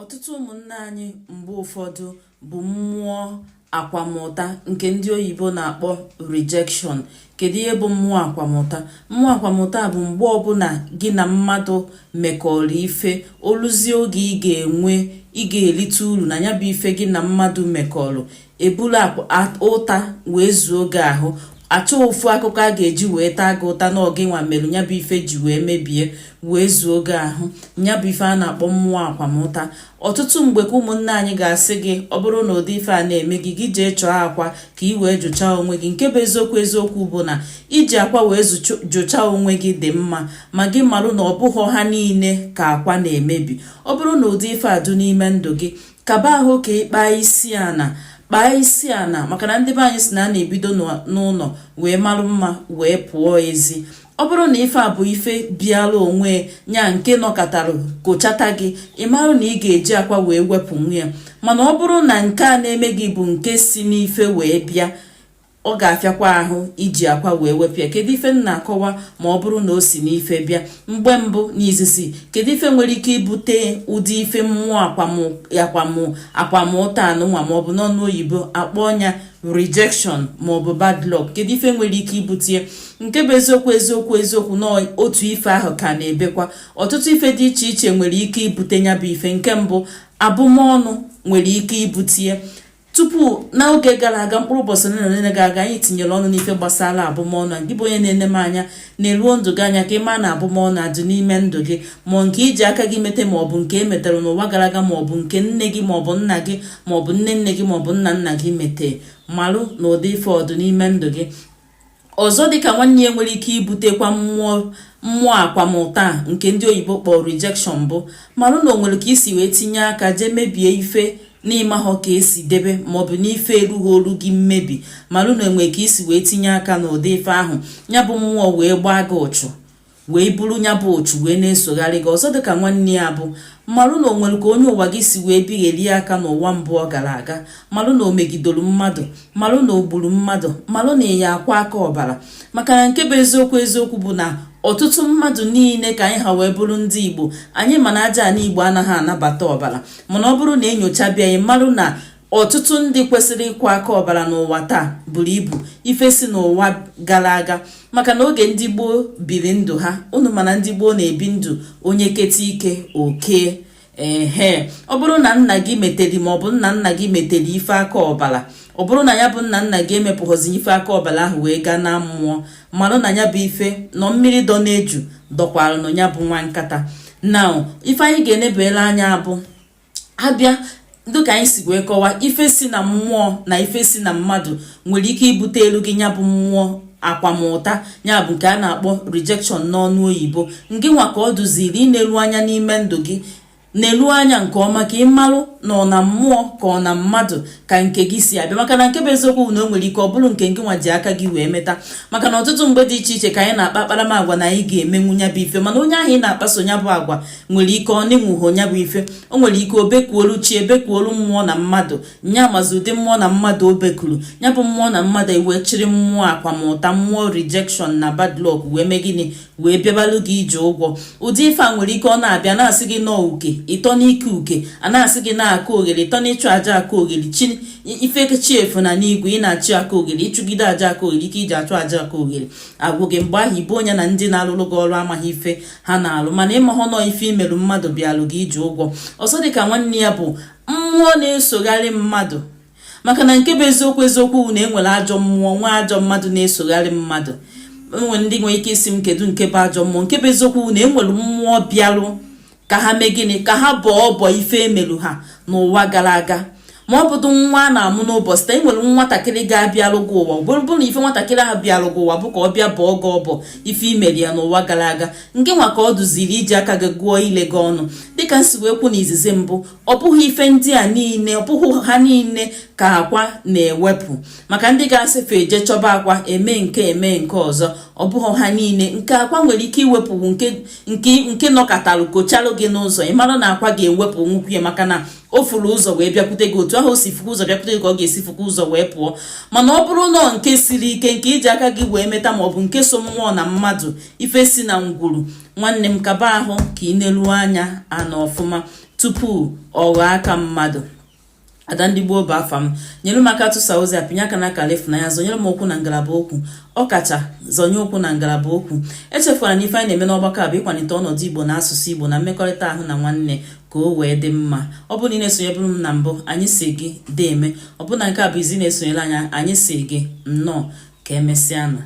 Ọtụtụ ụmụnne anyị mgbe ụfọdụ bụ mmụọ akwamụta nke ndị oyibo na-akpọ rejection. Kedu ihe bụ mmụọ akwamụta? Mmụọ akwamụta bụ mgbe ọbụla gị na mmadụ mekọrọ ife, oluzie oge ị ga-enwe, ị ga-erite uru na ya bụ ife gị na mmadụ mekọrọ, eburu ụta wee zuo gị ahụ, achọ ofu akụkọ a ga-eji wee taa gị ụta na ọgị nwa merụ ya bụ ife ji wee mebie, wee zuo gị ahụ. Ya bụ ife a na-akpọ mmụọ akwamụta. Ọtụtụ mgbe ka ụmụnne anyị ga-asị gị, ọ bụrụ na ụdị ife a na-eme gị, gị jee chọọ akwa ka ị wee jụchaa onwe gị. Nke bụ eziokwu eziokwu bụ na iji akwa wee jụchaa onwe gị dị mma, ma gị marụ na ọ bụghọ ha niile ka akwa na-emebi. Ọ bụrụ na ụdị ife a dụ n'ime ndụ gị, kaba ahụ ka ị kpaa isi ana, kpaa isi ana, maka na ndị be anyị si na a na-ebido n'ụlọ wee marụ mma wee pụọ ezi. Ọ bụrụ na ife a bụ ife bịara onwe nya nke nọkọtara kochata gị, ị marụ na ị ga-eji akwa wee wepụ nwa ya. Mana ọ bụrụ na nke a na-eme gị bụ nke si n'ife wee bịa, ọ ga-afịakwa ahụ iji akwa wee wepụ ya. Kedu ife m na-akọwa ma ọ bụrụ na o si n'ife bịa? Mgbe mbụ n'izizi, kedu ife nwere ike ibute ụdị ife mmụọ akwamụta anụnwa, maọbụ n'ọnụ oyibo akpọ ọnya rejection maọbụ bad luck? Kedu ife nwere ike ibute? Nke bụ eziokwu eziokwu eziokwu na otu ife ahụ ka na-ebekwa. Ọtụtụ ife dị iche iche nwere ike ibute ya bụ ife. Nke mbụ, abụmọnụ nwere ike ibute. Tupu n'oge gara aga, mkpụrụ ụbọchị ole na ole gara aga, anyị tinyere ọnụ n'ife gbasara abụmọnụ. Gị bụ onye na-ene m anya, na-eruo ndụ gị anya ka ị maa na abụmọnụ adị n'ime ndụ gị, ma nke iji aka gị mete, ma ọ bụ nke e metere n'ụwa gara aga, ma ọ bụ nke nne gị, ma ọ bụ nna gị, ma ọ bụ nne nne gị, ma ọ bụ nna nna gị mete. Malụ na ụdị ife ọdụ n'ime ndụ gị. Ọzọ, dịka nwanne ya, nwere ike ibutekwa mmụọ akwamụta nke ndị oyibo kpọrọ rejection bụ marụ na o nwere ka isi wee tinye aka jee mebie ife n'ịmahọ ka esi debe, maọbụ n'ife erughị olu gị mmebi. Marụ na enwere ka isi wee tinye aka n'ụdị ife ahụ, ya bụ mmụọ wee gbaa gị ụchụ, wee buru ya bụ ụchụ wee na-esogharị gị. Ọzọ, dịka nwanne ya, bụ marụ na o nwere ka onye ụwa gị si wee bigherie aka n'ụwa mbụ ọ gara aga. Marụ na o megidoro mmadụ, marụ na o gburu mmadụ, marụ na ịya akwa aka ọbara. Maka na nke bụ eziokwu eziokwu bụ na ọtụtụ mmadụ niile ka anyị ha wee bụrụ ndị Igbo, anyị mana aja ana Igbo anaghị anabata ọbara. Mana ọ bụrụ na enyocha bịa, anyị marụ na ọtụtụ ndị kwesịrị ịkwụ aka ọbara n'ụwa taa buru ibu ife si n'ụwa gara aga. Maka na oge ndị gboo biri ndụ ha, unu mana ndị gboo na-ebi ndụ onye keta ike oke ehe. Ọ bụrụ na nna gị metere, maọbụ nna nna gị metere ife aka ọbara, ọ bụrụ na ya bụ nna nna gị emepụghọzi ife aka ọbara ahụ wee gaa na mmụọ, marụ na ya bụ ife nọ mmiri dọ n'eju dọkwara nụ ya bụ nwa nkata. Na ife anyị ga-enebere anya bụ abịa, dịka anyị si wee kọwaa, ife si na mmụọ na ife si na mmadụ nwere ike ibute elu gị ya bụ mmụọ akwamụta, ya bụ nke a na-akpọ rejection n'ọnụ oyibo. Ngị nwa ka ọ duziri ịna-elu anya n'ime ndụ gị, na-elu anya nke ọma ka ị marụ na ọ na mmụọ ka ọ na mmadụ ka nke gị si abịa. Maka na nke bụ eziokwu na o nwere ike ọ bụrụ nke ngị nwa ji aka gị wee meta. Maka na ọtụtụ mgbe dị iche iche ka anyị na-akpa akparamagwa na anyị ga-emenwu ya bụ ife, mana onye ahụ ị na-akpaso ya bụ agwa nwere ike ọ na-enwughị ya bụ ife. O nwere ike obekuolu chi, ebekuolu mmụọ na mmadụ, nya mazi ụdị mmụọ na mmadụ o bekuru ya bụ mmụọ na mmadụ, ewee chịrị mmụọ akwamụta, mmụọ rejection na bad luck wee mee gịnị? Wee bịabalụ gị ije ụgwọ. Ụdị ife a nwere ike ọ na-abịa na-asị gị nọọ uke ịtọ n'ike, uke a na-asị gị na-aka oghere ịtọ n'ịchụ aja aka oghere, chi ife chi efu na n'igwe ị na-achụ aka oghere, ịchụgide aja aka oghere, ike iji achụ aja aka oghere agwụ gị. Mgbe ahụ, ibu onye na ndị na-alụrụ gị ọrụ amaghị ife ha na-alụ, mana ịmahụ nọọ ife imerụ mmadụ bịalụ gị ije ụgwọ. Ọzọ, dịka nwanne ya, bụ mmụọ na-esogharị mmadụ. Maka na nke bụ eziokwu eziokwu na enwere ajọ mmụọ, nwa ajọ mmadụ na-esogharị mmadụ. Enwere ndị nwere ike isi m, kedu nke bụ ajọ mmụọ? Nke bụ eziokwu na enwere mmụọ bịalụ ka ha mee gịnị? Ka ha bọọ ọbọ ife emerụ ha n'ụwa gara aga. Ma ọ bụdụ nwa a na-amụ n'ụbọchị taa, enwere nwatakịrị ga-abịalụ gị ụwa, bụrụ na ife nwatakịrị ahụ bịalụ gị ụwa bụ ka ọ bịa bọọ gị ọbọ ife imeri ya n'ụwa gara aga. Nke nwa ka ọ duziri iji aka gị gụọ ile gị ọnụ. Dịka nsi wee kwu n'izizi mbụ, ọ bụghị ife ndị a niile, ọ bụghị ha niile ka akwa na-ewepụ. Maka ndị ga-asị fe eje chọba akwa eme nke eme nke ọzọ, ọ bụghị ha niile nke akwa nwere ike iwepụ. Nke nọkọtalụ kochalụ gị n'ụzọ, ị mara na akwa ga-ewepụ nwukwu ya, maka na o furu ụzọ wee bịakwute gị. Otu ahụ o si fukwa ụzọ bịakwute gị ka ọ ga-esi fukwa ụzọ wee pụọ. Mana ọ bụrụ nọọ nke siri ike, nke iji aka gị wee meta, maọbụ nke so mmụọ na mmadụ, ife si na ngwuru, nwanne m, kaba ahụ ka ị neruo anya ana ọfụma tupu Tupu ọ ghọọ aka mmadụ. Ada Ndị Gboo bụ afa m. Nyere m aka tụsa ozi a, pinye aka na akara ịfụnanya, zọnyere m ụkwụ na ngalaba okwu, ọ kacha zọnye ụkwụ na ngalaba okwu. Echefukwara na ife anyị na-eme n'ọgbakọ a bụ ịkwalite ọnọdụ Igbo na asụsụ Igbo na mmekọrịta ahụ na nwanne ka o wee dị mma. Ọ bụrụ na ị na-esonyeburu m na mbụ, anyị sị gị deeme. Ọ bụrụ na nke a bụ izi na-esonyere anyị, anyị sị gị nnọọ. Ka emesịanụ.